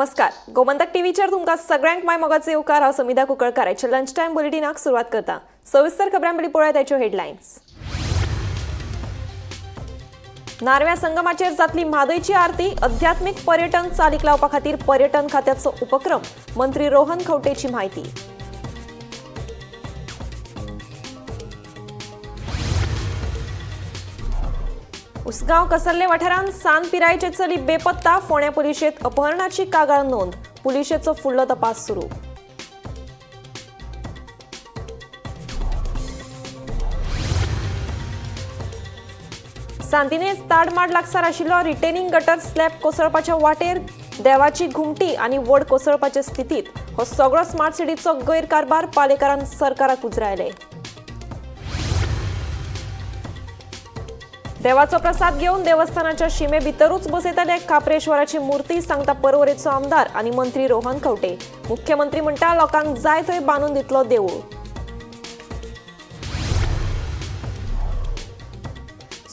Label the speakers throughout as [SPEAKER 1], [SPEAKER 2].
[SPEAKER 1] नमस्कार, गोमंतक टीव्हीचेर तुमकां सगळ्यांक माय मोगाचो येवकार. हांव समिधा कुंकळकार. आयच्या लंच टायम बुलेटिनाक सुरवात करता. सविस्तर खबरां पयलीं पळोवया ताच्यो हेडलायन्स. नार्व्या संगमाचेर जातली म्हादयची आरती. अध्यात्मीक पर्यटन चालीक लावपा खातीर पर्यटन खात्याचो उपक्रम, मंत्री रोहन खंवटेची म्हायती. उसगांव कसल्ले वाठारांत सान पिरायेचे चली बेपत्ता. फोंड्या पुलिशेंत अपहरणाची कागाळ नोंद. पुलिशेचो फुडलो तपास सुरू. सांतिनेज ताडमाड लागसार आशिल्लो रिटेनिंग गटर स्लॅब कोसळपाच्या वाटेर. देवाची घुमटी आनी वड कोसळपाचे स्थितीत. हो सगळो स्मार्ट सिटीचो गैरकारभार, पालेकारान सरकाराक उजरायले. देवाचो प्रसाद घेवन देवस्थानाच्या शिमे भितरूच बसयतले खाप्रेश्वराची मूर्ती, सांगता परवरेचो आमदार आनी मंत्री रोहन खंवटे. मुख्यमंत्री म्हणटा, लोकांक जाय थंय बांदून दितलो देवूळ.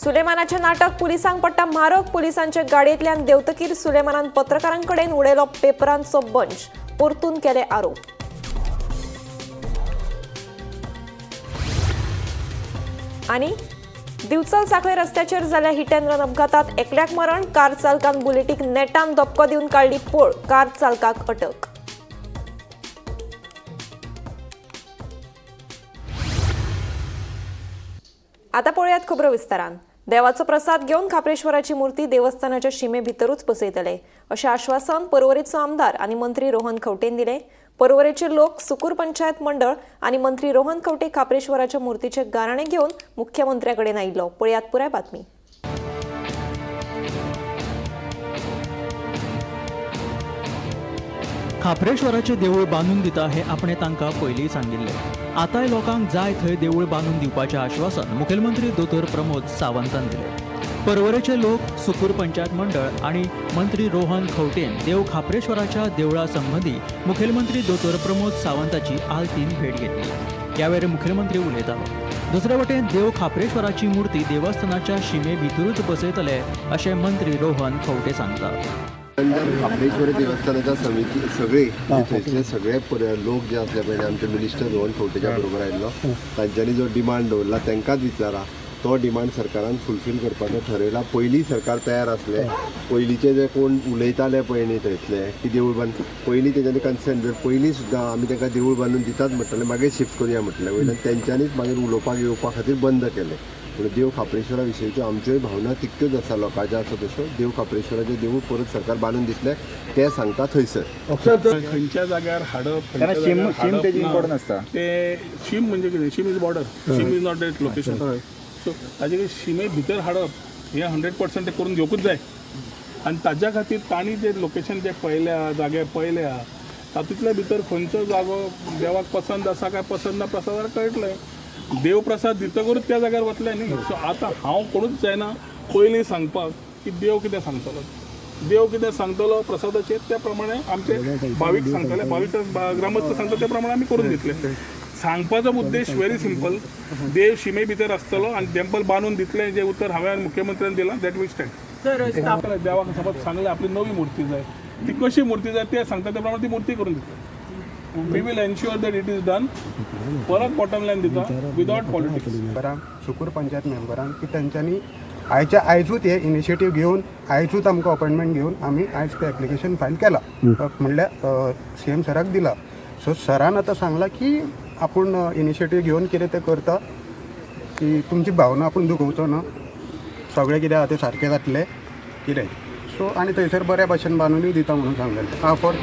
[SPEAKER 1] सुलेमानाचें नाटक पुलिसांक पडटा म्हारग. पुलिसांचे गाडयेंतल्यान देंवतकीर सुलेमानान पत्रकारांकडेन उडयलो पेपरांचो बंच. परतून केले आरोप. आनी दिवचल सांखळे रस्त्याचेर जाल्ल्या हिट अँड रन अपघातात एकल्याक मरण. कार चालकान बुलेटीक नेटान धपको दिवन काडली पळ. कार चालकाक अटक. आता पळोवयात खबरो विस्तारान. देवाचो प्रसाद घेवन खाप्रेश्वराची मूर्ती देवस्थानाच्या शिमे भितरूच बसयतले, अशें आश्वासन परवरेचो आमदार आनी मंत्री रोहन खंवटेन दिले. परवरेचे लोक, सुकूर पंचायत मंडळ आनी मंत्री रोहन खंवटे खाप्रेश्वराच्या मूर्तीचे गाराणे घेवन मुख्यमंत्र्या कडेन आयिल्लो. पळयात पुराय बातमी.
[SPEAKER 2] खाप्रेश्वराचें देवूळ बांदून दिता हें आपणें तांकां पयलीं सांगिल्लें. आतांय लोकांक जाय थंय देवूळ बांदून दिवपाचें आश्वासन मुखेलमंत्री दोतोर प्रमोद सावंतान दिलें. परवरेचे लोक, सुकूर पंचायत मंडळ आनी मंत्री रोहन खंवटेन देव खाप्रेश्वराच्या देवळा संबंदी मुखेलमंत्री दोतोर प्रमोद सावंताची आलतीन भेट घेतली. ह्या वेळार मुखेलमंत्री उलयतालो. दुसरे वटेन देव खाप्रेश्वराची मूर्ती देवस्थानाच्या शिमे भितरूच बसयतले, अशें मंत्री रोहन खंवटे सांगतात.
[SPEAKER 3] खापरेश्वर देवस्थानाच्या समिती सगळे थंयसले सगळे लोक जे आसले पळय, आमचे मिनिस्टर रोहन खंवटेच्या बरोबर आयिल्लो, तांच्यांनी जो डिमांड दवरला तांकांच विचारा. तो डिमांड सरकारान फुलफील करपाचो ठरयला. पयलीं सरकार तयार आसले. पयलींचे जे कोण उलयताले पळय न्ही थंयसले की देवूळ बांद, पयलीं तेंच्यांनी कन्सेंट जर पयलीं सुद्दां आमी तांकां देवूळ बांदून दितात म्हटलें, मागीर शिफ्ट करुया म्हटलें. वयल्यान तेंच्यांनीच मागीर उलोवपाक येवपा खातीर बंद केलें. पूण देव खाप्रेश्वरा विशयीच्यो आमच्योय भावना तितक्योच आसा लोकांच्यो आसा तश्यो. देव खाप्रेश्वराचें देवूळ परत सरकार बांदून दितलें ते सांगता थंयसर.
[SPEAKER 4] खंयच्या जाग्यार हाडप,
[SPEAKER 5] तेन्ना
[SPEAKER 4] खंयच्या
[SPEAKER 5] शीम
[SPEAKER 4] जाग्यार
[SPEAKER 5] शीम
[SPEAKER 4] हाडप
[SPEAKER 5] तेजी
[SPEAKER 4] ना,
[SPEAKER 5] इम्पॉर्टंट आसता.
[SPEAKER 4] ते शीम म्हणजे कितें? शीम is border, शीम is not that location. So ताजे खातीर शिमे भितर हाडप हें 100% ते करून घेवकूच जाय. आनी ताज्या खातीर तांणी जे लोकेशन जे पळयल्या, जागे पळयल्या, तातूंतल्या भितर खंयचो जागो देवाक पसंत आसा काय पसंत ना, प्रसादार कळटलें. देव प्रसाद दितकूच त्या जाग्यार वतले न्ही. सो आतां हांव कोणूच जायना पयलीं सांगपाक की देव कितें सांगतलो. देव कितें सांगतलो प्रसादाचेर, त्या प्रमाणे आमचे भावीक सांगतले, भावीक ग्रामस्थ सांगता त्या प्रमाणे आमी करून दितले. सांगपाचो उद्देश व्हेरी सिंपल, देव शिमे भितर आसतलो आनी टेम्पल बांदून दितले. जें उतर हांवें आनी मुख्यमंत्र्यान दिलां, that will stand. देवाक समज सांगलें आपली नवी मूर्ती जाय, ती कशी मूर्ती जाय ते सांगता, त्या प्रमाणे ती मूर्ती करून दितले. We will ensure that it is done. परत बॉटम लायन दिता, विदावट पॉलिटिक्स.
[SPEAKER 6] मेंबरांक, सुकूर पंचायत मेंबरांक की तेंच्यांनी आयच्या आयजूच हे इनिशिएटीव घेवन आयजूच आमकां अपॉयंटमेंट घेवन आमी आयज तें एप्लिकेशन फायल केलां, म्हणल्यार सी एम सराक दिला. सो सरान आतां सांगलां की आपूण इनिशिएटीव घेवन कितें तें करता, की तुमची भावना आपूण दुखोवचो ना, सगळें कितें आहा तें सारकें जातलें कितें. सो आनी थंयसर बऱ्या भाशेन बांदूनय दिता म्हणून सांगलेलें आं फॉर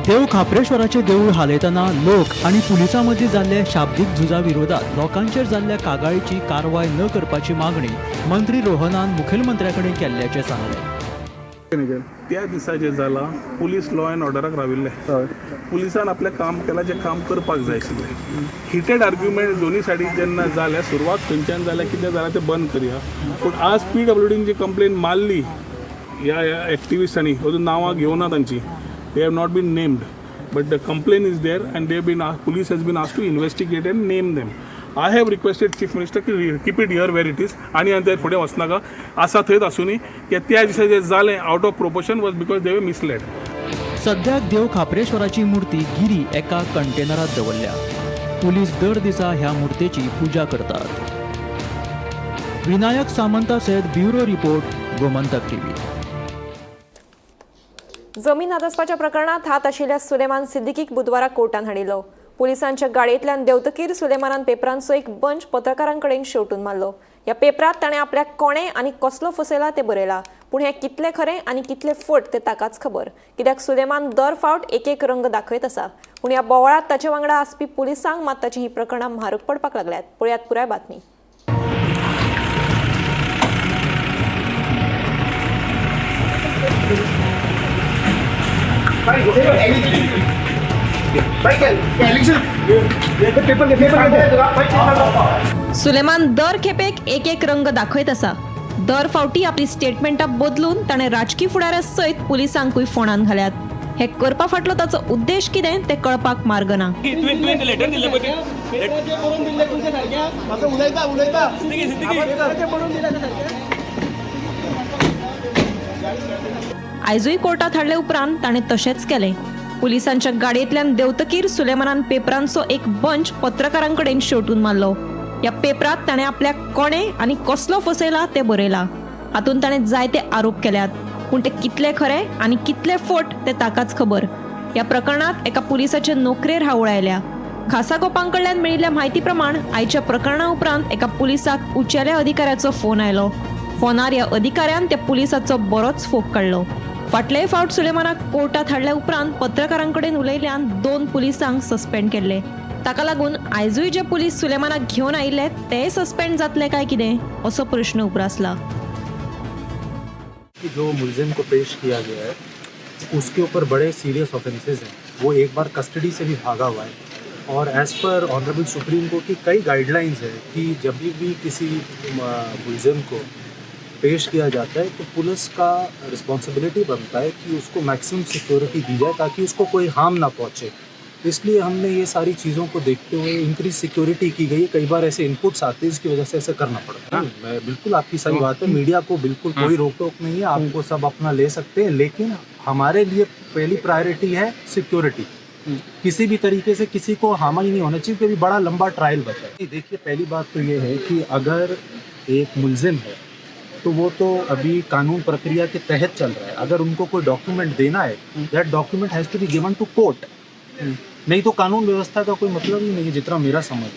[SPEAKER 2] देव खाप्रेश्वराचें देवूळ हालयतना लोक आनी पुलिसां मदीं जाल्ल्या शाब्दीक झुजा विरोधात लोकांचेर जाल्ल्या कागाळीची कारवाय न करपाची मागणी मंत्री रोहनान मुखेलमंत्र्या कडेन केल्ल्याचें सांगलें.
[SPEAKER 4] त्या दिसा जें जालां, पुलीस लॉ अँड ऑर्डराक राविल्ले. पुलिसान आपलें काम केलां, जें काम करपाक जाय आशिल्लें. हिटेड आर्ग्युमेंट दोनी सायडीन जेन्ना जाल्या, सुरवात खंयच्यान जाल्या, कितें जाल्यां तें बंद करया. पूण आज पीडब्ल्यूडीन जी कंप्लेन मारली ह्या ह्या एक्टिविस्टांनी, अजून नांवां घेवना तांची, they have not been named, but the complain is there and they been police has been asked to investigate and name them. I have requested Chief Minister की keep it here where it is आनी आनी ते फुडें वचनाका, आसा थंयच आसुनी. की त्या दिसा जें जालें out of proportion was because they were misled.
[SPEAKER 2] सद्याक देव खाप्रेश्वराची मूर्ती गिरी एका कंटेनरात दवरल्या. पुलीस दर दिसा ह्या मूर्तेची पूजा करतात. विनायक सामंता सयत ब्युरो रिपोर्ट, गोमंतक टीव्ही.
[SPEAKER 1] जमीन हातासपाच्या प्रकरणात हात आशिल्ल्या सुलेमान सिद्दीकीक बुधवारा कोर्टान हाडिल्लो. पुलिसांच्या गाडयेंतल्यान देंवतकीर सुलेमानान पेपरांचो एक बंच पत्रकारांकडेन शेवटून मारलो. ह्या पेपरांत ताणें आपल्याक कोणें आनी कसलो फसयला तें बरयलां. पूण हें कितलें खरें आनी कितलें फट तें ताकाच खबर, कित्याक सुलेमान दर फावट एक एक रंग दाखयत आसा. पूण ह्या बोवाळांत ताचे वांगडा आसपी पुलिसांक मात ताचीं हीं प्रकरणां म्हारग पडपाक लागल्यात. पळयात पुराय बातमी. सुलेमान दर खेपेक एक एक रंग दाखयत आसा. दर फावटी आपली स्टेटमेंटां बदलून ताणें राजकी फुडाऱ्या सयत पुलिसांकूय फोंडान घाल्यात. हे करपा फाटलो ताचो उद्देश कितें तें कळपाक मार्ग ना. आयजूय कोर्टात हाडले उपरांत ताणें तशेंच केलें. पुलिसांच्या गाडयेंतल्यान देंवतकीर सुलेमानान पेपरांचो एक बंच पत्रकारांकडेन शेवटून मारलो. ह्या पेपरांत ताणें आपल्याक कोणें आनी कसलो फसयला तें बरयलां. हातूंत ताणें जायते आरोप केल्यात, पूण ते कितले खरे आनी कितले फट तें ताकाच खबर. ह्या प्रकरणांत एका पुलिसाचे नोकरेर हावळ आयल्या. खासा गोपांकडल्यान मेळिल्ल्या म्हायती प्रमाण आयच्या प्रकरणा उपरांत एका पुलिसाक उंचेल्या अधिकाऱ्याचो फोन आयलो. फोनार ह्या अधिकाऱ्यान त्या पुलिसाचो बरोच फोग काडलो. फाटलेय फावट सुलेमानाक कोर्टात हाडल्या उपरांत पत्रकारांकडेन उलयल्ल्यान 2 पुलिसांक सस्पेंड केल्ले. ताका लागून आयजूय जे पुलीस सुलेमानाक घेवन आयिल्ले तेय सस्पेंड जातले काय कितें असो प्रश्न उप्रासला.
[SPEAKER 5] कि जो मुलजिम को पेश किया गया है उसके ऊपर बड़े सीरियस ऑफेंसेस हैं. वो एक बार कस्टडी से भी भागा हुआ है और as per honourable supreme court की कई गाइडलाइंस है कि जब भी किसी मुलजिम को पेश किया जाता है तो पुलिस का रिस्पॉन्सिबिलिटी बनता है कि उसको मैक्सिमम सिक्योरिटी दी जाए ताकि उसको कोई हार्म ना पहुंचे. इसलिए हमने ये सारी चीज़ों को देखते हुए इंक्रीज सिक्योरिटी की गई है. कई बार ऐसे इनपुट्स आते हैं जिसकी वजह से ऐसा करना पड़ता है. मैं बिल्कुल आपकी सही बात है, मीडिया को बिल्कुल कोई रोक टोक नहीं है, आपको सब अपना ले सकते हैं, लेकिन हमारे लिए पहली प्रायोरिटी है सिक्योरिटी. किसी भी तरीके से किसी को हार्म ही नहीं होना चाहिए, क्योंकि बड़ा लंबा ट्रायल बचा है. देखिए, पहली बात तो ये है कि अगर एक मुलजिम है तो वो तो अभी कानून प्रक्रिया के तहत चल रहा है. अगर उनको कोई डॉक्यूमेंट देना है, that document has to be given to court, नहीं तो कानून व्यवस्था का कोई मतलब ही नहीं है, जितना मेरा समझ है.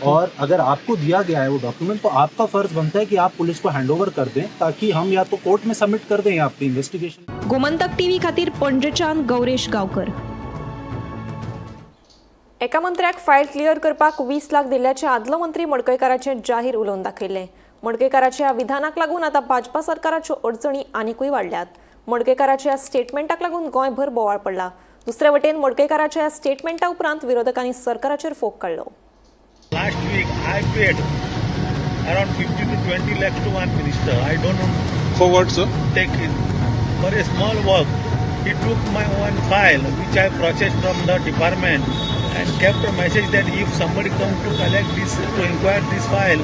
[SPEAKER 5] और अगर आपको दिया गया है वो डॉक्यूमेंट तो आपका फर्ज बनता है कि आप पुलिस को हैंडओवर कर दें ताकि हम या तो कोर्ट में सबमिट कर दें या अपनी इन्वेस्टिगेशन.
[SPEAKER 1] गोमंतक टीव्ही खातीर पणजेच्यान गौरेश गांवकर. एका मंत्र्याक फायल क्लियर करपाक 20 लाख दिल्ल्याचें आदलो मंत्री मडकयकाराचें जाहीर उलोवन दाखयल्लें. मडकयकाराच्या ह्या विधानाक लागून आतां भाजपा सरकाराच्यो अडचणी आनिकूय वाडल्यात. मडकयकाराच्या ह्या स्टेटमेंटाक लागून गोंयभर बोवाळ पडला. दुसरे वटेन मडकयकाराच्या ह्या स्टेटमेंटा उपरांत विरोधकांनी सरकाराचेर फोग काडलो.
[SPEAKER 7] Last week I paid around 50 to 20 lakhs to one minister. I don't want
[SPEAKER 4] For what, sir?
[SPEAKER 7] Take it for a small work. He took my one file which I processed from the department and kept a message that if somebody comes to collect this, to inquire this file,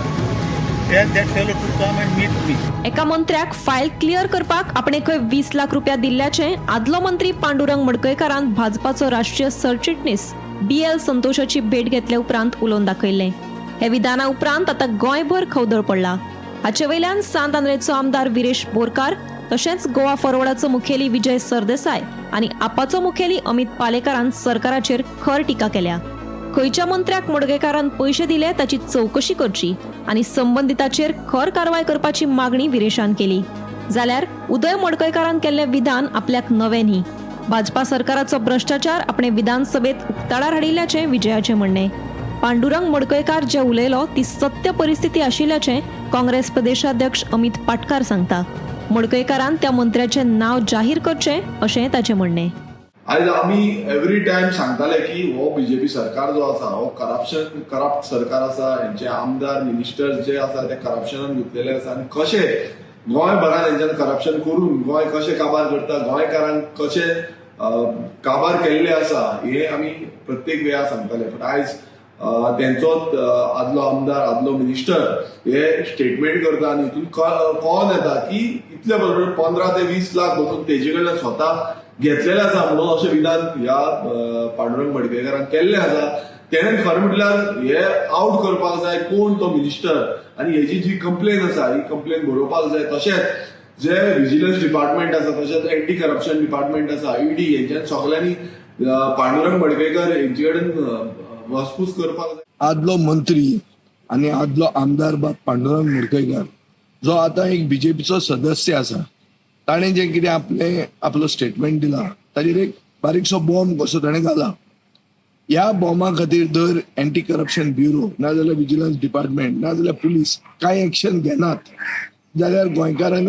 [SPEAKER 7] then that fellow to come and meet me.
[SPEAKER 1] एका मंत्र्याक file clear करपाक आपणे खंय 20 लाख रुपया दिल्ल्याचें आदलो मंत्री पांडुरंग मडकयकारान भाजपाचो राष्ट्रीय सरचिटणीस BL संतोषाची भेट घेतले उपरांत उलोवन दाखयल्लें. हे विधाना उपरांत आतां गोंयभर खवदळ पडला. हाचे वयल्यान सांत आंद्रेचो आमदार विरेश बोरकार तशेंच गोवा फॉरवर्डाचो मुखेली विजय सरदेसाय आनी आपाचो मुखेली अमित पालेकारान सरकाराचेर खर टिका केल्या. खंयच्या मंत्र्याक मडकयकारान पयशे दिले ताची चवकशी करची आनी संबंदिताचेर खर कारवाय करपाची मागणी विरेशान केली. जाल्यार उदय मडकयकारान केल्लें विधान आपल्याक नवें न्ही, भाजपा सरकाराचो भ्रश्टाचार आपणे विधानसभेत उक्ताडार हाडिल्ल्याचें विजयाचें म्हणणें. पांडुरंग मडकयकार जे उलयलो ती सत्य परिस्थिती आशिल्ल्याचें काँग्रेस प्रदेशाध्यक्ष अमित पाटकार सांगता. मडकयकारान त्या मंत्र्याचें नांव जाहीर करचें अशें ताचें म्हणणें.
[SPEAKER 8] आयज आमी एवरी टायम सांगताले की हो बीजेपी सरकार जो आसा हो करप्शन करप्ट सरकार आसा. हेंचे आमदार मिनिस्टर्स जे आसा ते करप्शनान गुंतलेले आसा आनी कशे गोंयभरान हेंच्यान करप्शन करून गोंय कशें काबार करता, गोंयकारांक कशें काबार केल्ले आसा हे आमी प्रत्येक वेळार सांगताले. पण आयज तेंचोच आदलो आमदार, आदलो मिनिस्टर हे स्टेटमेंट करता आनी हितून कळोन येता की इतले बरोबर 15 ते 20 लाख बसून तेजे कडल्यान स्वता घेतलेलें आसा म्हणून अशें विधान ह्या पांडुरंग मडकयकारान केल्लें आसा. तेणें खरें म्हटल्यार हे आवट करपाक जाय कोण तो मिनिस्टर आनी हेजी जी कंप्लेन आसा ही कंप्लेन बरोवपाक जाय. तशेंच जे विजिलन्स डिपार्टमेंट आसा, तशेंच एंटी करप्शन डिपार्टमेंट आसा, ईडी, हेंच्यान सगल्यांनी पांडुरंग मडकयकर हेंचे कडेन वासपूस करपाक जाय.
[SPEAKER 9] आदलो मंत्री आनी आदलो आमदार बाब पांडुरंग मडकयकार जो आतां एक बीजेपीचो सदस्य आसा, ताणें जें कितें आपलें आपलो स्टेटमेंट दिला ताजेर एक बारीकसो बॉम्ब कसो ताणें घाला. ह्या बॉम्बा खातीर जर एंटी करप्शन ब्युरो नाजाल्यार विजिलन्स डिपार्टमेंट नाजाल्यार पुलीस कांय एक्शन घेनात जाल्यार गोंयकारांक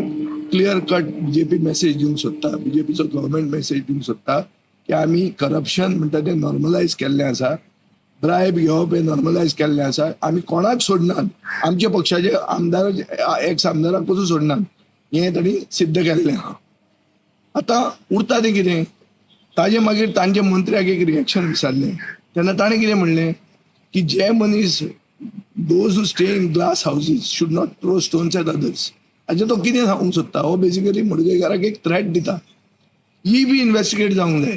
[SPEAKER 9] क्लियर कट बीजेपी मेसेज दिवंक सोदता, बीजेपीचो गव्हर्मेंट मेसेज दिवंक सोदता की आमी करप्शन म्हणटा तें नॉर्मलायज केल्लें आसा, ब्रायब घेवप हें नॉर्मलायज केल्लें आसा, आमी कोणाक सोडनात, आमच्या पक्षाचे आमदार एक्स आमदाराक पसून सोडनात, हें तांणी सिद्ध केल्लें आहा. आतां उरता तें कितें, ताजे मागीर तांच्या मंत्र्याक एक रिएक्शन विचारलें तेन्ना ताणें कितें म्हणलें की जे मनीस those who stay in glass houses should not throw stones at others. हाजें तो कितें सांगूंक सोदता, हो बेसिकली मडकयकाराक एक थ्रेट दिता. ही बी इन्वेस्टिगेट जावंक जाय,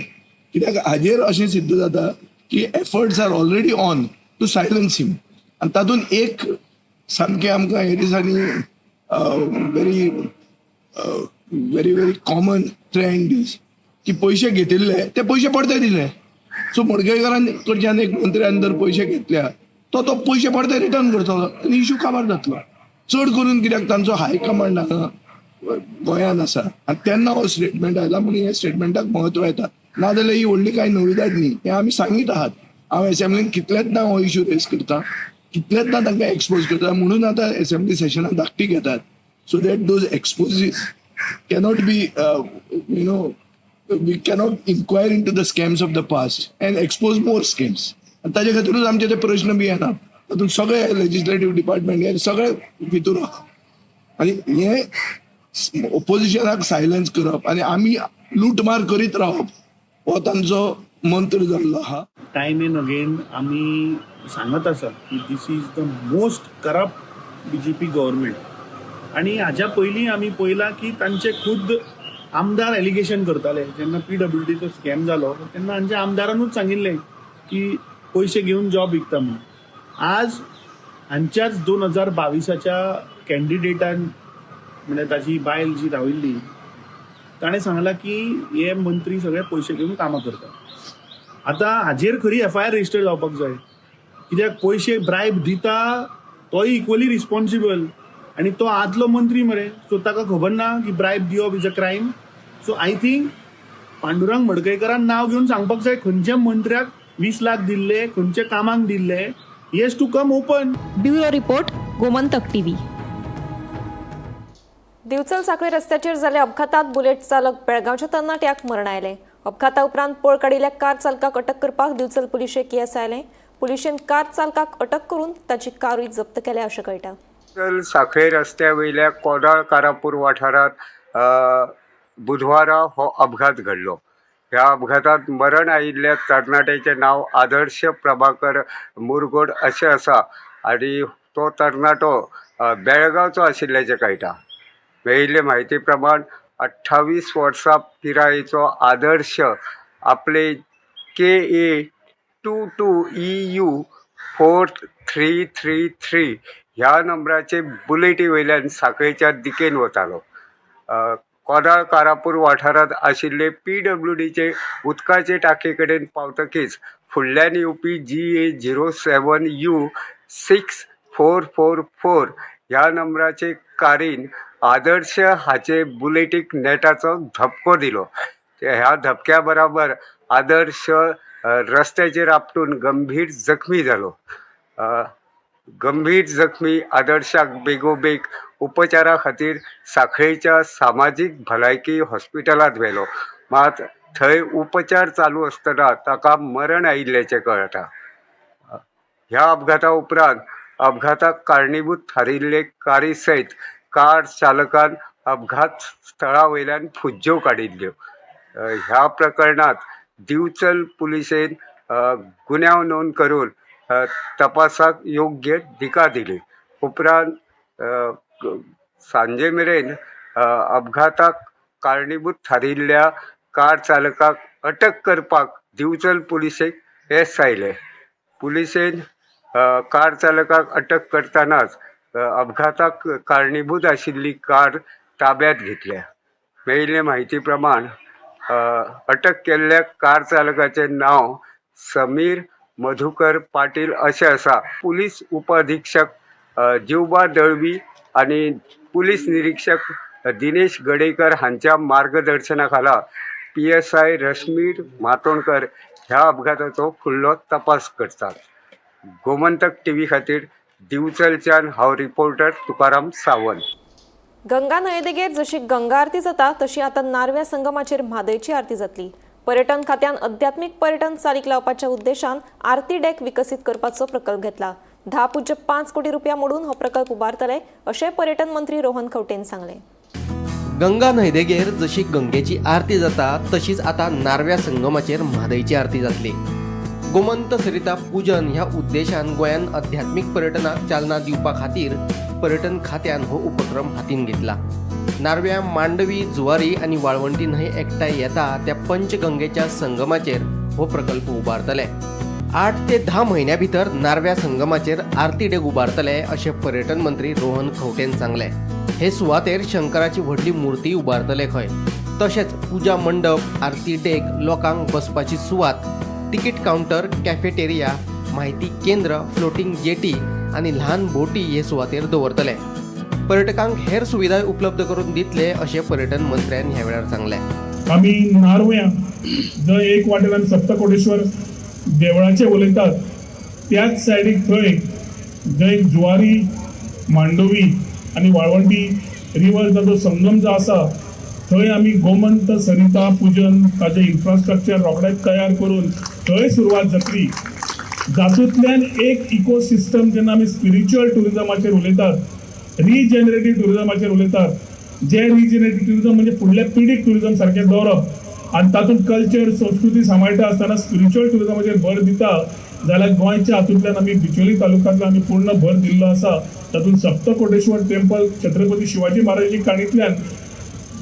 [SPEAKER 9] कित्याक हाजेर अशें सिद्ध जाता की efforts are already on to silence him. आनी तातूंत एक सामकें आमकां हे दिसांनी very very very common trend is की पयशे घेतिल्ले ते पयशे परते दिले. सो मडकयकारान कडच्यान एक मंत्र्यान जर पयशे घेतल्या तो तो पयशे परते रिटर्न करतलो आनी इशू काबार जातलो. चड करून कित्याक तांचो हाय कमांड हांगा गोंयांत आसा आनी तेन्ना हो स्टेटमेंट आयला म्हणून ह्या स्टेटमेंटाक म्हत्व येता. नाजाल्यार ही व्हडली कांय नविदाद न्ही, हें आमी सांगीत आहात. हांव एसेंब्लीन कितलेच ना हो इशू रेज करता, कितलेच ना तांकां एक्सपोज करता, म्हणून आतां एसेंब्ली सेशनां धाकटी घेतात so that those exposes cannot be you know we cannot inquire into the scams of the past and expose more schemes. आनी ताजे खातीरूच आमचे ते प्रश्न बी येना, तातूंत सगळे लेजिस्लेटीव डिपार्टमेंट हे सगळे भितूर आहा आनी हे ओपोजिशनाक सायलन्स करप आनी आमी लुटमार करीत रावप हो तांचो मंत्र जाल्लो आहा.
[SPEAKER 10] टायम एंड अगेन आमी सांगत आसा की this is the most corrupt BJP government. आनी हाज्या पयलीं आमी पळयलां की तांचे खुद्द आमदार एलिगेशन करताले. जेन्ना पीडब्ल्यूडीचो स्कॅम जालो तेन्ना हांच्या आमदारानूच सांगिल्लें की पयशे घेवन जॉब विकता म्हणून. आज हांच्याच 2022च्या कॅन्डिडेटान, म्हणजे ताची बायल जी राविल्ली, ताणें सांगलां की हे मंत्री सगळे पयशे घेवन कामां करतात. आतां हाजेर खरी एफआयआर रजिस्टर जावपाक जाय, कित्याक पयशे ब्रायब दिता तोय इक्वली रिस्पॉन्सिबल आनी तो आदलो मंत्री मरे, सो ताका खबर ना की ब्रायब दिवप is a crime. So I think Pandurang मडकयकरान नांव घेवन सांगपाक जाय खंयच्या मंत्र्याक 20 लाख दिल्ले, खंयच्या कामाक दिल्ले. He has to come open.
[SPEAKER 1] Bureau report, Gomantak TV. Divchal Sanquelim रस्त्याचेर जाल्ल्या अपघातात बुलेट चालक बेळगांवच्या तरणाट्याक मरण आयलें. अपघाता उपरांत पळ काडिल्ल्या कार चालकाक अटक करपाक दिवचल पुलिशेक येस आयलें. पुलिशेन कार चालकाक अटक करून ताची कारूय जप्त केल्या अशें कळटा.
[SPEAKER 11] दिवचल सांखळे रस्त्या वयल्या कोदाळ कारापूर वाठारांत बुधवारा हो अपघात घडलो. ह्या अपघातांत मरण आयिल्ल्या तरणाट्याचें नांव आदर्श प्रभाकर मुरगोड अशें आसा आनी तो तरणाटो बेळगांवचो आशिल्ल्याचें कळटा. मेळिल्ले म्हायती प्रमाण 28 वर्सां पिरायेचो आदर्श आपले KA 22 EU 4333 ह्या नंबराचे बुलेटी वयल्यान सांखळेच्या दिकेन वतालो. कोदाळ कारापूर वाठारांत आशिल्ले पीडब्ल्यूडीचे उदकाचे टांकये कडेन पावतकीच फुडल्यान येवपी GA 07 U 6444 ह्या नंबराचे कारीन आदर्श हाचे बुलेटीक नेटाचो धपको दिलो. ह्या धपक्या बराबर आदर्श रस्त्याचेर आपटून गंभीर जखमी जालो. गंभीर जखमी आदर्शाक बेगोबेग उपचारा खातीर सांखळेच्या सामाजीक भलायकी हॉस्पिटलांत व्हेलो, मात थंय उपचार चालू आसतना ताका मरण आयिल्ल्याचें कळटा. ह्या अपघाता उपरांत अपघाताक कारणीभूत थारिल्ले कारी सयत कार चालकान अपघात स्थळा वयल्यान फुज्ज्यो काडिल्ल्यो. ह्या प्रकरणांत दिवचल पुलिसेन गुन्यांव नोंद करून तपासाक योग्य दिका दिली. उपरांत सांजे मेरेन अपघाताक कारणीभूत थारिल्ल्या कार चालकाक अटक करपाक दिवचल पुलिसेक येस आयलें. पुलिसेन कार चालकाक अटक करतनाच अपघाताक कारणीभूत आशिल्ली कार ताब्यात घेतल्या. मेळिल्ले म्हायती प्रमाण अटक केल्ल्या कार चालकाचें नांव समीर मधुकर पाटील अशें आसा. पुलीस उपअधिक्षक जिवबा दळवी आनी पुलीस निरीक्षक दिनेश गडेकर हांच्या मार्गदर्शना खाला PSI Rashmi Matondkar ह्या अपघाताचो फुडलो तपास करतात. गोमंतक टीव्ही खातीर दिवचलच्यान हांव रिपोर्टर तुकाराम सावंत.
[SPEAKER 1] गंगा न्हंयेदेगेर जशी गंगा आरती जाता तशी आतां नार्व्या संगमाचेर म्हादयची आरती जातली. पर्यटन खात्यान अध्यात्मीक पर्यटन चालीक लावपाच्या उद्देशान आरती डेक विकसीत करपाचो प्रकल्प घेतला. 10.5 कोटी रुपया मोडून हो प्रकल्प उबारतले अशें पर्यटन मंत्री रोहन खंवटेन सांगलें.
[SPEAKER 12] गंगा न्हंयदेगेर जशी गंगेची आरती जाता तशीच आतां नार्व्या संगमाचेर म्हादयची आरती जातली. गोमंत सरिता पूजन ह्या उद्देशान गोंयान अध्यात्मीक पर्यटनाक चालना दिवपा खातीर पर्यटन खात्यान हो उपक्रम हातीन घेतला. नार्व्या, मांडवी, जुवारी आनी वाळवंटी न्हंय एकठांय येता त्या पंचगंगेच्या संगमाचेर हो प्रकल्प उबारतले. 8 ते 10 म्हयन्या भितर नार्व्या संगमाचेर आरती डेक उबारतले अशें पर्यटन मंत्री रोहन खंवटेन सांगलें. हे सुवातेर शंकराची व्हडली मूर्ती उबारतले खंय, तशेंच पुजा मंडप, आरती डेक, लोकांक बसपाची सुवात, तिकीट कावंटर, कॅफेटेरिया, माहिती केंद्र, फ्लोटींग जेटी आनी ल्हान बोटी हे सुवातेर दवरतले. पर्यटकांक हेर सुविधाय उपलब्ध करून दितले अशें पर्यटन मंत्र्यान ह्या वेळार सांगलें.
[SPEAKER 4] आमी नार्व्यां जंय एक वाटेन आमी सप्तकोटेश्वर देवळाचे उलयतात त्याच सायडीक थंय जंय जुवारी, मांडोवी आनी वाळवंटी रिवर जो संगम जो आसा थंय आमी गोमंत सरिता पुजन ताजें इन्फ्रास्ट्रक्चर रोखडेंच तयार करून थंय सुरवात जातली. जातूंतल्यान एक इकोसिस्टम जेन्ना आमी स्पिरिच्युअल ट्युरिजमाचेर उलयतात, रिजनरेटीव ट्युरिजमाचेर उलयतात, जे रिजनरेटीव ट्युरिजम म्हणजे फुडल्या पिढीक ट्युरिजम सारकें दवरप आनी तातूंत कल्चर, संस्कृती सांबाळटा आसतना स्पिरिच्युअल ट्युरिजमाचेर भर दिता जाल्यार गोंयच्या हातूंतल्यान आमी बिचोली तालुक्यांतल्यान आमी पूर्ण भर दिल्लो आसा. तातूंत सप्तकोटेश्वर टेम्पल छत्रपती शिवाजी महाराजाची काणींतल्यान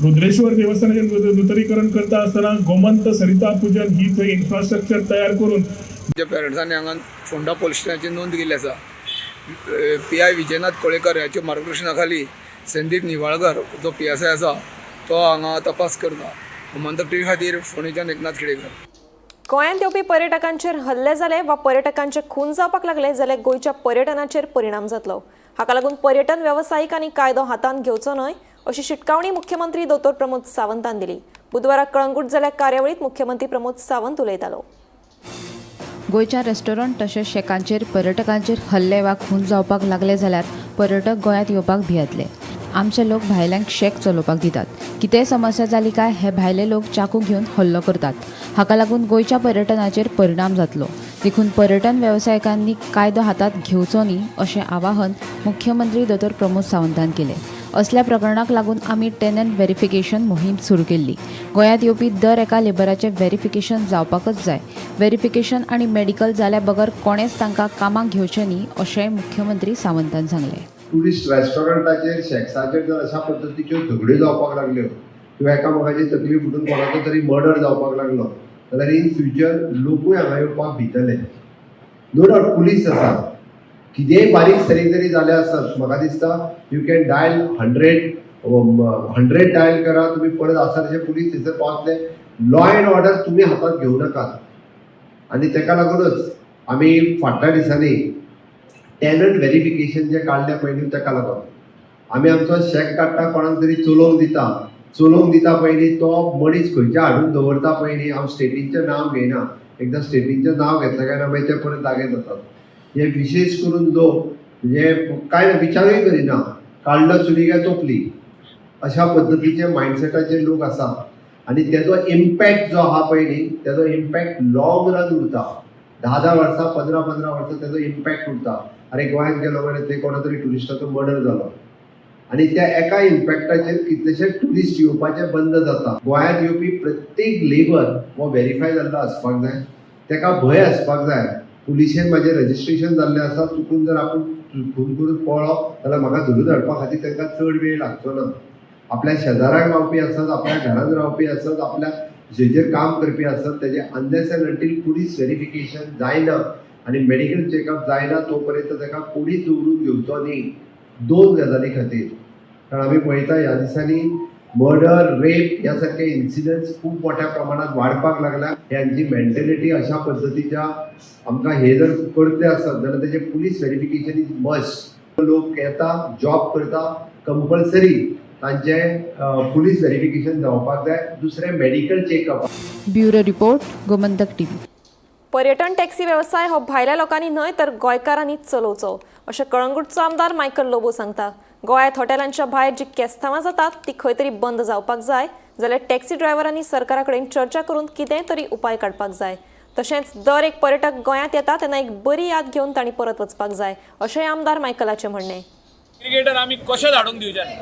[SPEAKER 4] रुद्रेश्वर देवस्थानाचें नुतनीकरण करता आसतना गोमंत सरिता पूजन ही थंय इन्फ्रास्ट्रक्चर तयार करून
[SPEAKER 13] आमच्या पेरंट्सांनी हांगा फोंडा पोलीस स्टेशनाची नोंद केल्ली आसा. PI Vijaynath Kolekar ह्याच्या मार्गदर्शना खाली संदीप निवाळकर जो PSI आसा तो हांगा तपास करता. गोमंतक टीव्ही खातीर फोंडेच्यान एकनाथ खेडेकर.
[SPEAKER 1] गोंयांत येवपी पर्यटकांचेर हल्ले जाले वा पर्यटकांचे खून जावपाक लागले जाल्यार गोंयच्या पर्यटनाचेर परिणाम जातलो. हाका लागून पर्यटन वेवसायिकांनी कायदो हातांत घेवचो न्हय अशी शिटकावणी मुख्यमंत्री दोतोर प्रमोद सावंतान दिली. बुधवारा कळंगूट जाल्ल्या कार्यावळीत मुख्यमंत्री प्रमोद सावंत उलयतालो.
[SPEAKER 14] गोंयच्या रेस्टॉरंट तशेंच शेकांचेर पर्यटकांचेर हल्ले वा खून जावपाक लागले जाल्यार पर्यटक गोंयांत येवपाक भियेतले. आमचे लोक भायल्यांक शेक चलोवपाक दितात. कितेंय समस्या जाली काय हे भायले लोक चाकू घेवन हल्लो करतात. हाका लागून गोंयच्या पर्यटनाचेर परिणाम जातलो. देखून पर्यटन वेवसायिकांनी कायदो हातांत घेवचो न्ही अशें आवाहन मुख्यमंत्री दोतोर प्रमोद सावंतान केलें. असल्या प्रकरणाक लागून आमी टेनंट व्हेरिफिकेशन मोहीम सुरू केल्ली. गोंयांत येवपी दर एका लेबराचें व्हेरिफिकेशन जावपाकच जाय. व्हेरिफिकेशन आनी मेडिकल जाल्या बगर कोणेच तांकां कामाक घेवचें न्ही अशेंय मुख्यमंत्री सावंतान सांगलें.
[SPEAKER 3] ट्युरिस्ट रेस्टॉरंटाचेर, शॅक्साचेर जर अशा पद्दतीच्यो झगड्यो जावपाक लागल्यो किंवा एकामेकाची तकली फुटून कोणाचो तरी मर्डर जावपाक लागलो जाल्यार इन फ्युचर लोकूय हांगा येवपाक भितले. नो डावट पुलीस आसा, कितेंय बारीक सारीक जरी जालें आसत म्हाका दिसता you can dial 100 dial करा, तुमी परत आसा तशे पुलीस थंयसर पावतले. लॉ एंड ऑर्डर तुमी हातांत घेवं नाकात. आनी ताका लागूनच आमी फाटल्या दिसांनी टॅनंट व्हेरिफिकेशन जें काडलें पळय न्हू, ताका लागून आमी आमचो शॅक काडटा, कोणाक तरी चलोवंक दिता, चलोवंक दिता पळय न्ही, तो मनीस खंयच्या हाडून दवरता पळय न्ही. हांव स्टेटींचें नांव घेयना, एकदां स्टेटींचें नांव घेतलें काय ना मागीर ते परत जागे जातात. हे विशेश करून लोक म्हणजे कांय विचारूय करिना, काडलो चुली काय तोपली अशा पद्दतीचे मायंडसेटाचे लोक आसा. आनी तेजो इम्पॅक्ट जो आहा पळय न्ही, तेजो इम्पॅक्ट लॉंग रन उरता. 10-10 वर्सां, 15-15 वर्सां तेजो इम्पॅक्ट उरता. अरे गोंयांत गेलो मरे थंय कोणा तरी ट्युरिस्टाचो मर्डर जालो आनी त्या एका इम्पॅक्टाचेर कितलेशे ट्युरिस्ट येवपाचे बंद जाता. गोंयांत येवपी प्रत्येक लेबर हो व्हेरीफाय जाल्लो आसपाक जाय, ताका भंय आसपाक जाय पुलिशेन म्हाजें रजिस्ट्रेशन जाल्लें आसा, चुकून जर आपूण खून करून पळ्ळो जाल्यार म्हाका धरून हाडपा खातीर तांकां चड वेळ लागचो ना. आपल्या शेजाराक रावपी आसत, आपल्या घरांत रावपी आसत, आपल्या जेजेर काम करपी आसत तेजे unless and until police verification जायना आनी मेडिकल चॅकअप जायना तो पर्यंत ताका कोणीच दवरून घेवचो न्ही, दोन गजाली खातीर. कारण आमी पळयता ह्या दिसांनी मर्डर, रेप ह्या सारके इन्सिडंट्स खूब मोठ्या प्रमाणात वाडपाक लागला. ह्यांची मेंटेलिटी अशा पद्दतीच्या आमकां हे जर करतले आसत जाल्यार तेजें पुलीस व्हेरिफिकेशन is must. लोक येता, जॉब करता, कंपल्सरी तांचें पुलीस व्हेरिफिकेशन जावपाक जाय. दुसरें medical checkup.
[SPEAKER 14] Bureau report, Gomantak TV.
[SPEAKER 1] पर्यटन टॅक्सी वेवसाय हो भायल्या लोकांनी न्हय तर गोंयकारांनीच चलोवचो अशें कळंगूटचो आमदार मायकल लोबो सांगता. गोंयांत हॉटेलांच्या भायर जी केस्तांवां जातात ती खंय तरी बंद जावपाक जाय, जाल्यार टॅक्सी ड्रायव्हरांनी सरकारा कडेन चर्चा करून कितेंय तरी उपाय काडपाक जाय. तशेंच दर एक पर्यटक गोंयांत येता तेन्ना एक बरी याद घेवन तांणी परत वचपाक जाय अशेंय आमदार मायकलाचें म्हणणें.
[SPEAKER 15] एग्रीगेटर आमी कशें धाडूंक दिवचे न्ही.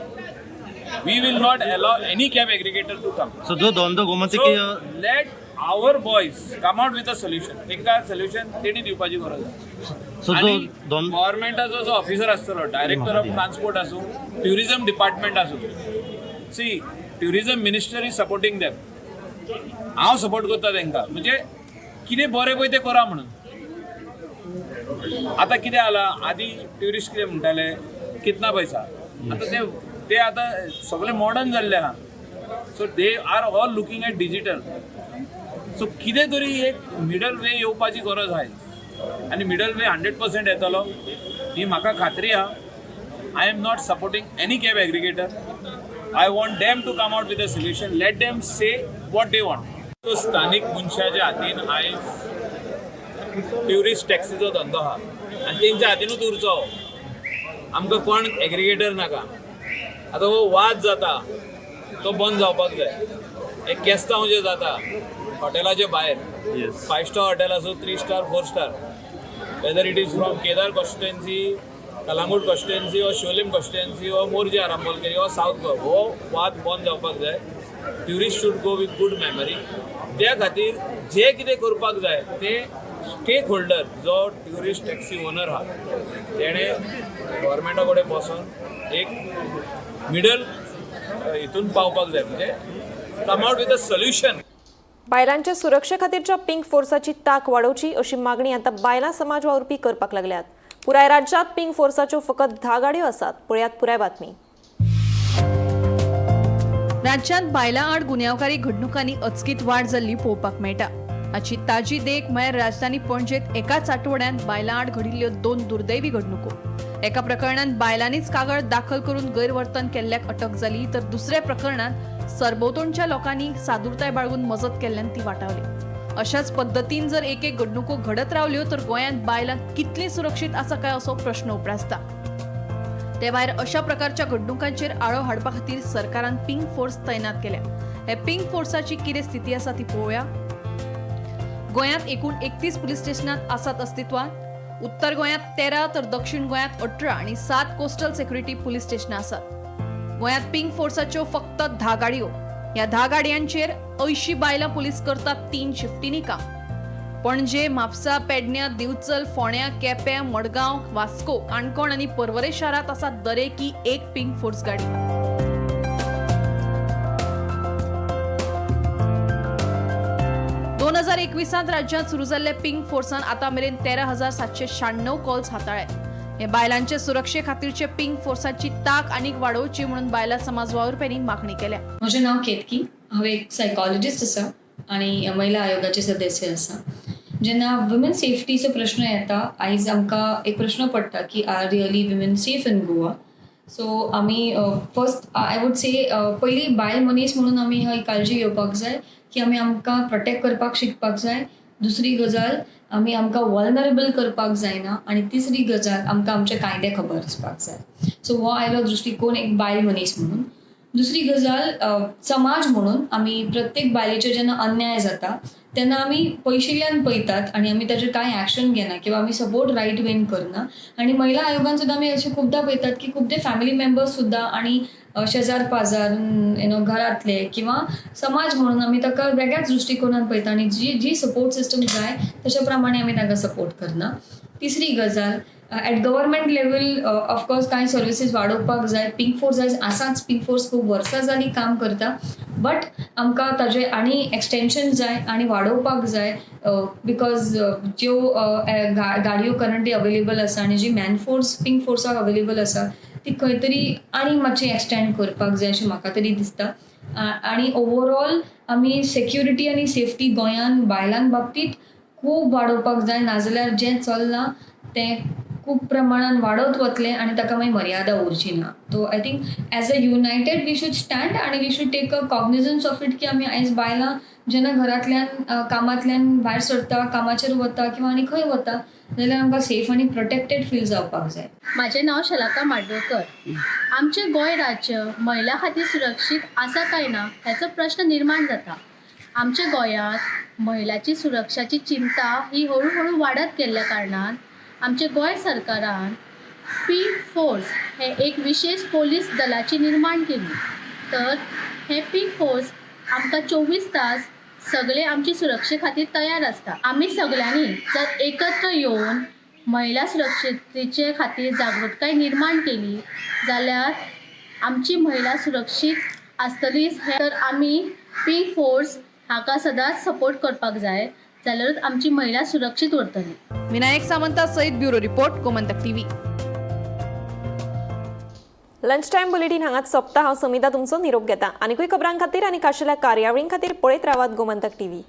[SPEAKER 15] We will not allow any cab aggregator to come.
[SPEAKER 16] So जो द्वंद्व गोमंतकीय
[SPEAKER 15] Let our boys come out with a solution. तांकां सोल्युशन तेणी दिवपाची गरज आसा.
[SPEAKER 16] सो जो
[SPEAKER 15] आनी
[SPEAKER 16] द्वंद्व
[SPEAKER 15] गव्हर्मेंटाचो जो ऑफिसर आसतलो, डायरेक्टर ऑफ ट्रान्सपोर्ट आसूं, ट्युरिझम डिपार्टमेंट आसूं, see, tourism minister is supporting them. हांव सपोर्ट करता तांकां, म्हणजे कितें बरें पळय तें करा म्हणून. आतां कितें जालां, आदी ट्युरिस्ट कितें म्हणटाले, कितना पैसा. आतां ते ते आतां सगळे मॉडर्न जाल्ले आहा. So they are all looking at digital. So कितें तरी एक मिडल वे येवपाची गरज आहा आनी मिडल वे 100% येतलो ही म्हाका खात्री आहा. I am not supporting any cab aggregator. I want them to come out with a solution. Let them say what they want. तो स्थानीक मनशाच्या हातीन आयज ट्युरिस्ट टॅक्सीचो धंदो आहा आनी तेंच्या हातीनूच उरचो. आमकां कोण एग्रीगेटर नाका. आतां हो वाद जाता तो बंद जावपाक जाय. एक केस्तांव जे जाता हॉटेलाचे भायर, फायव स्टार हॉटेल आसूं, three star, four star, whether it is from Kedar constituency, Calangute constituency or Siolim constituency or Morjim, Arambol or South Goa, हो वाद बंद जावपाक जाय. Tourist should go with good memory. त्या खातीर जे कितें करपाक जाय ते स्टेक होल्डर जो ट्युरिस्ट टॅक्सी ओनर आहा तेणें गव्हर्मेंटा कडेन बसोन एक मिडल हितून पावपाक जाय, म्हणजे come out with a solution.
[SPEAKER 1] बायलांच्या सुरक्षे खातीरच्या पिंक फोर्साची ताक वाडोवची अशी मागणी आतां बायलां समाज वावुरपी करपाक लागल्यात. पुराय राज्यांत पिंक फोर्साच्यो फकत 10 गाडयो आसात. पळयात पुराय बातमी.
[SPEAKER 17] राज्यांत बायलां आड गुन्यांवकारी घडणुकांनी अचकीत वाड जाल्ली पळोवपाक मेळटा. हाची ताजी देख म्हळ्यार राजधानी पणजेत एकाच आठवड्यांत बायलां आड घडिल्ल्यो 2 दुर्दैवी घडणुको. एका प्रकरणांत बायलांनीच कागळ दाखल करून गैरवर्तन केल्ल्याक अटक जाली, तर दुसऱ्या प्रकरणांत सरभोंवतणच्या लोकांनी सादुरताय बाळगून मजत केल्ल्यान ती वाटावली. अशाच पद्दतीन जर एक एक घडणुको घडत रावल्यो तर गोंयांत बायलां कितलीं सुरक्षीत आसा काय असो प्रश्न उप्रासता. ते भायर अशा प्रकारच्या घडणुकांचेर आळो हाडपा खातीर सरकारान पिंक फोर्स तैनात केल्या. हे पिंक फोर्साची कितें स्थिती आसा ती पळोवया. गोंयांत एकूण 31 पुलीस स्टेशनात आसात अस्तित्वांत. उत्तर गोंयांत 13 तर दक्षिण गोंयांत 18 आनी 7 कोस्टल सेक्युरिटी पुलीस स्टेशनां आसात. गोंयांत पिंक फोर्साच्यो फक्त 10 गाडयो. ह्या 10 गाडयांचेर 80 बायलां पुलीस करतात 3 शिफ्टींनी काम. पणजे, म्हापसा, पेडण्या, दिवचल, फोंड्या, केपें, मडगांव, वास्को, काणकोण आनी पर्वरे शारांत आसा दरेकी एक पिंक फोर्स गाडी. 2021 राज्यांत सुरू जाल्ले पिंक फोर्सान आतां मेरेन 13,796 कॉल्स हाताळ्ळे. हे बायलांचे सुरक्षे खातीरचे पिंक फोर्साची ताक आनीक वाडोवची म्हणून बायलां समाज वावुरप्यांनी मागणी केल्या.
[SPEAKER 18] म्हजें नांव केतकी. हांव एक सायकोलॉजिस्ट आसा आनी महिला आयोगाचे सदस्य आसा. जेन्ना वुमेन सेफ्टीचो प्रश्न येता, आयज आमकां एक प्रश्न पडटा की are really women safe in Goa? So आमी फर्स्ट I would say, पयलीं बायल मनीस म्हणून आमी ही काळजी घेवपाक जाय की आमी आमकां प्रोटेक्ट करपाक शिकपाक जाय. दुसरी गजाल, आमी आमकां वल्नरेबल करपाक जायना आनी तिसरी गजाल, आमकां आमचे कायदे खबर आसपाक जाय. सो हो आयलो दृश्टिकोन एक बायल मनीस म्हणून. दुसरी गजाल, समाज म्हणून आमी प्रत्येक बायलेचेर जेन्ना अन्याय जाता तेन्ना आमी पयशिल्ल्यान पळयतात आनी आमी ताजेर कांय एक्शन घेना किंवा आमी सपोर्ट रायट वेन करना. आनी महिला आयोगान सुद्दां आमी अशें खुबदां पळयतात की खुबदे फॅमिली मेंबर्स सुद्दां आनी शेजार पाजार, you know, घरांतले किंवा समाज म्हणून आमी ताका वेगळ्याच दृश्टिकोनान पळयता आनी जी जी सपोर्ट सिस्टम जाय तशा प्रमाणे आमी तांकां सपोर्ट करना. तिसरी गजाल, At government level of course कांय सर्विसीस वाडोवपाक जाय. पिंक फोर्स आयज आसाच, पिंक फोर्स खूब वर्सां जालीं काम करता, बट आमकां ताजें आनी एक्सटेंशन जाय आनी वाडोवपाक जाय, because ज्यो गाडयो करंटली अवेलेबल आसा आनी जी मॅनफोर्स पिंक फोर्साक अवेलेबल आसा ती खंय तरी आनी मातशी एक्सटेंड करपाक जाय अशें म्हाका तरी दिसता. आनी ओवरऑल आमी सेक्युरिटी आनी सेफ्टी गोंयान बायलां बाबतींत खूब वाडोवपाक जाय, नाजाल्यार जें चल्लां तें खूब प्रमाणान वाडत वतलें आनी ताका मागीर मर्यादा उरची ना. So I think as a united we should stand आनी we should take a cognizance of it की आमी आयज बायलां जेन्ना घरांतल्यान कामांतल्यान भायर सरता, कामाचेर वता किंवा आनी खंय वता जाल्यार आमकां सेफ आनी प्रोटेक्टेड फील जावपाक जाय.
[SPEAKER 16] म्हाजें नांव शलाका माडवळकर. आमचें गोंय राज्य महिला खातीर सुरक्षीत आसा काय ना हेचो प्रश्न निर्माण जाता. आमच्या गोंयांत महिलाची सुरक्षाची चिंता ही हळू हळू वाडत गेल्ल्या कारणान आमच्या गोंय सरकारान पी फोर्स हे एक विशेश पोलीस दलाची निर्माण केली. तर हे पी फोर्स आमकां 24 तास सगळे आमची सुरक्षे खातीर तयार आसता. आमी सगळ्यांनी जर एकत्र येवन महिला सुरक्षतेचे खातीर जागृतकाय निर्माण केली जाल्यार आमची महिला सुरक्षीत आसतलीच. तर आमी पी फोर्स हाका सदांच सपोर्ट करपाक जाय, जाल्यारूच आमची महिला सुरक्षीत उरतली.
[SPEAKER 17] विनायक सामंता सयत bureau report, Gomantak TV.
[SPEAKER 1] Lunch time bulletin हांगाच सोंपता. हांव समिता तुमचो निरोप घेता. आनीकूय खबरां खातीर आनी खाशेल्या कार्यावळीं खातीर पळयत रावात गोमंतक टीव्ही.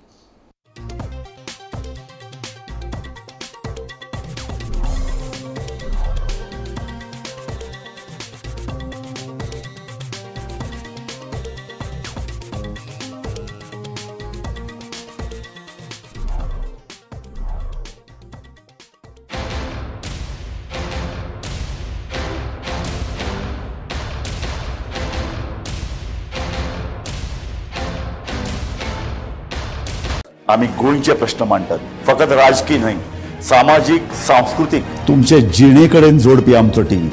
[SPEAKER 19] आमी गोंयचे प्रश्न मांडटात, फकत राजकी न्हय, सामाजीक, सांस्कृतीक, तुमचे जिणे कडेन जोडपी आमचो टीव्ही,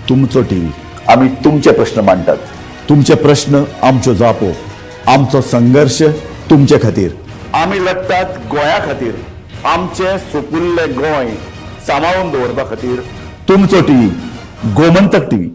[SPEAKER 19] तुमचो टीव्ही. आमी तुमचे प्रश्न मांडटात, तुमचे प्रश्न आमच्यो जापो, आमचो संघर्श तुमचे खातीर. आमी लढटात गोंया खातीर, आमचें सुपुल्लें गोंय सांबाळून दवरपा खातीर. तुमचो टीव्ही, गोमंतक टीव्ही.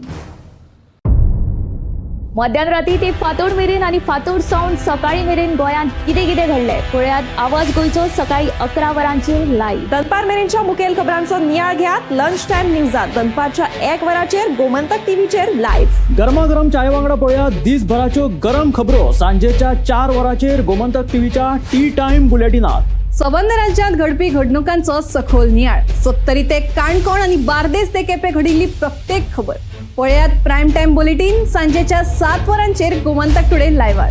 [SPEAKER 20] मध्यान राती ते फांतोड मेरेन आनी फांतोड सावन सकाळी मेरेन गोंयांत कितें कितें घडलें पळयात आवाज गोंयचो सकाळी 11 वरांचेर लायव्ह.
[SPEAKER 1] दनपार मेरेनच्या मुखेल खबरांचो नियाळ घेयात लंच टायम न्यूजात दनपारच्या 1 वराचेर गोमंतक टीव्हीचेर लायव्ह.
[SPEAKER 2] गरमागरम चाय वांगडा पळया दिसभराच्यो गरम खबरो सांजेच्या 4 वरांचेर गोमंतक टीव्हीच्या टी टायम बुलेटिनात.
[SPEAKER 17] सबंद राज्यांत घडपी घडणुकांचो सखोल नियाळ, सत्तरी ते काणकोण आनी बार्देस ते केपें घडिल्ली प्रत्येक खबर पळयात प्रायम टायम बुलेटीन सांजेच्या 7 वरांचेर गोमंतक टुडे लायव्हार.